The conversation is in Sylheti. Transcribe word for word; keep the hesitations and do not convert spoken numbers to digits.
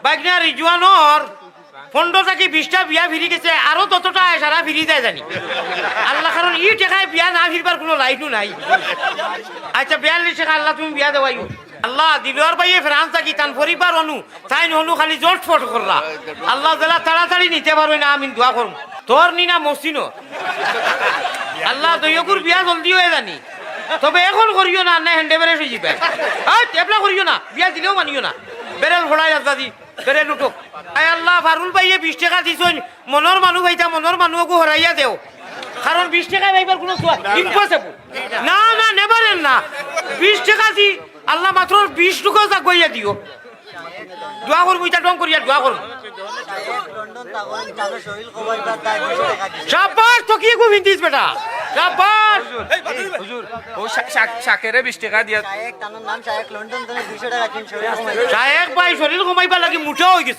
পাইকনা রিজওয়ানর পনেরো থাকি বিশটা বিয়া ফিরি গেছে, আরো ততটা আয় সারা ফিরি যায় জানি। আল্লাহ, কারণ ই টেকায় বিয়া না ফিরবার কুনু লাইনও নাই। আচ্ছা, বিয়াল্লিশ টেকা আল্লাহ তুমি বিয়া দেওয়াইও। আল্লাহ, দিলওয়ার ভাইয়ে ফ্রান্স থাকি তান পরিবার অনু, তাইন অনু খালি জটফট কররা। আল্লাহ যেলা তাড়াতাড়ি নিতে পারইন, আমিন দোয়া করমু। তোর নি না মসিনো। আল্লাহ, দৈয়কুর বিয়া জলদি অয় জানি। তবে এখন করিও না, না হ্যান্ডে বেরেস অইযিবা। এই, এবলা করিও না, বিয়া দিলেও মানিও না। বেরেল ফড়াই আজাদি। বেড়ে লুটো। আয় আল্লাহ, ফারুল ভাইয়ে বিশ টেকা দিছইন, মনর মানু পাইতা, মনর মানু অগু হরাইয়া দেও। কারণ বিশ টেকা পাইবার কুনু সুয়া-, impossible। না, না, never end না। বিশ টেকা দি, আল্লাহ মাত্র বিশ টুকু জাগইয়া দিও। দোয়া করমু, ইটা ঢং করিয়া দোয়া করমু। শাবাশ, তো কি গু ফিন্দিস বেটা? শাবাশ। হুজুর, ও শা-, শা-, শাকেরে বিশ টেকা দিয়া। শায়েখ, তার নাম শায়েখ, লন্ডন থেকে দুইশো টাকা কিনছে, ওই রকম। শায়েখ ভাই, শরীর কমাইবার লাগি মোটা অই গেছে।